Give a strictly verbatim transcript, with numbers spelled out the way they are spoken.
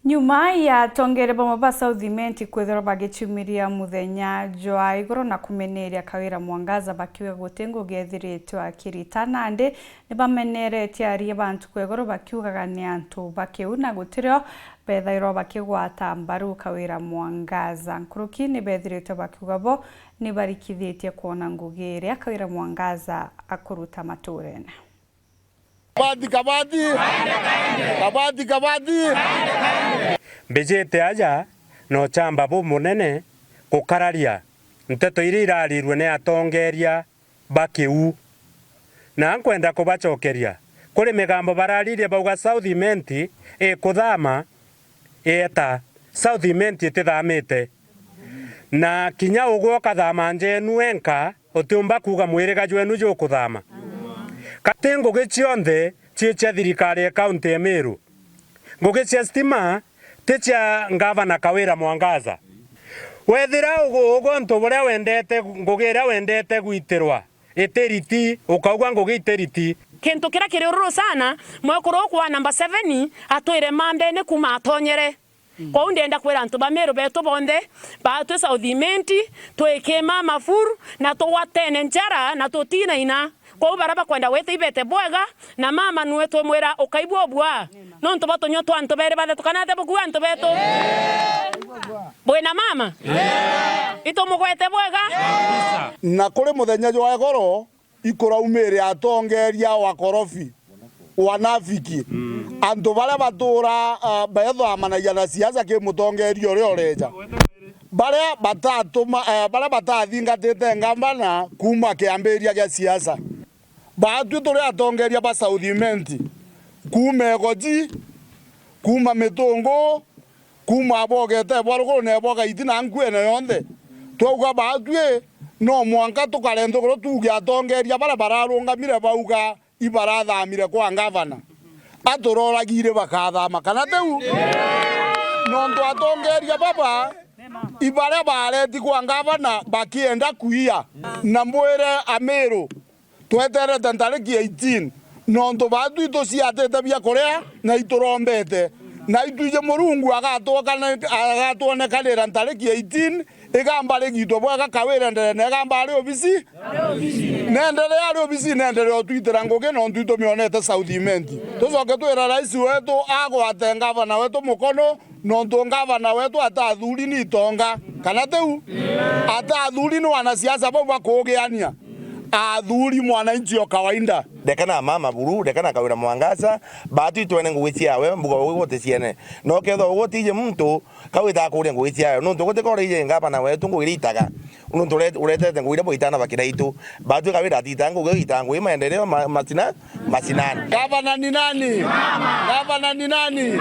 Nyuma ya atongeria bamwe ba South Imenti kwithirwa bagicumiria muthenya jwa iguru na kumeneria Kawira Mwangaza bakiuga guti ngugi ethiritwe akirita, nandi ni bameneretie aria ba ntuku ya iguru bakiugaga ni antu ba kiu na gutirio bethairwa bakigwata mbaru Kawira Mwangaza. Nkuruki ni bethiritwe bakiuga bo ni barikithitie kwona ngugi iria Kawira Mwangaza akuruta maturene. Kabati, kabati. Kabati, kabati. Mbijite aja na uchamba bumunene gukararia nteto iria irarirue ni atongeria ba kiu. Na nkwenda kubacokeria, kuri migambo bararirie bauga South Imenti ikuthama, ieta. South Imenti itithamite. Na kinya ugwe ukathama nja enu wenka, utiumba kuuga mwiriga jwenu jukuthama. Kati ngugi cionthe cii cia thirikari ya kaunti ya Meru. Ngugi cia stima ti cia ngavana Kawira Mwangaza. Wethira ugu-, ugu untu buria wendete, ngugi iria wendete gwitirwa itiriti, ukauga ngugi itiriti. Kintu kiria kiri ururu sana, mwekuru uku wa number seven atwire mambene kuma atonyere. Kwou ndienda kwira antu ba Meru betu bonthe, baatwi South Imenti, twikima mafuru, na tugwatene njara, na tutinaina. Kwou baria bakwenda gwita ibete bwega, na mama nue twimwira ukaigua ubua. Nontu bwa tunyua twa antu beri bathethukana atia bukua antu betu? Bwina mama? Itumugwete bwega? Na kuri muthenya jwa igoro, ikuraumiria atongeria wakorofi, wanafiki, antu baria batura, ah, beethamanagia na siasa ki mutongeria uria ureja, baria batatuma, eh, baria batathingatite ngavana kuuma kiambiria gia siasa. Baatwi turi atongeria ba South Imenti, kuuma Egoji, kuuma Mitungu, kuuma abogete bwa ruguru na bwa gaiti na nkuene yonthe. Twauga baatwi, no mwanka tukare nthiguru tuuge atongeria baria bararungamire bauga ibarathamire kwa ngavana, aturoragire bakathama, kana tiu? Nontu atongeria baba ibaria bareti kwa ngavana bakienda kuia, na mbwire Amiru, tweterete ntariki eighteen, nontu baatwi ituciatite biakuria na iturombete, na itwiji Murungu agatwokane-, agatwonekanira ntariki eighteen, igamba rigitwe bwega Kawira ndere na igamba ari obisi. Nenderea ari obisi, nenderea utwitira ngugi nontu itumionete South Imenti. Tucoke twira rais wetu agwate ngavana wetu mukono, nontu ngavana wetu atathuri ni itonga, kana tiu? Atathuri ni wanasiasa bau bakugiania. Athuri mwananchi o kawaida. Ndeka na mama buru, ndeka na Kawira Mwangaza, baatwi twene ngugi ciawe, mbuga ugwe guticiene. No kethwa ugwe utiji muntu, kau itakuria ngugi ciawe. Nontu gutikora ije ngavana wetu ngugi iria itaga. Nontu ure-, uretete ngugi iria bwaitana bakira itu. Baatwi Kawira atitaga ngugi, itaga ngugi maendeleo ma-, masina-, masinani. Gavana ni nani? Gavana ni nani?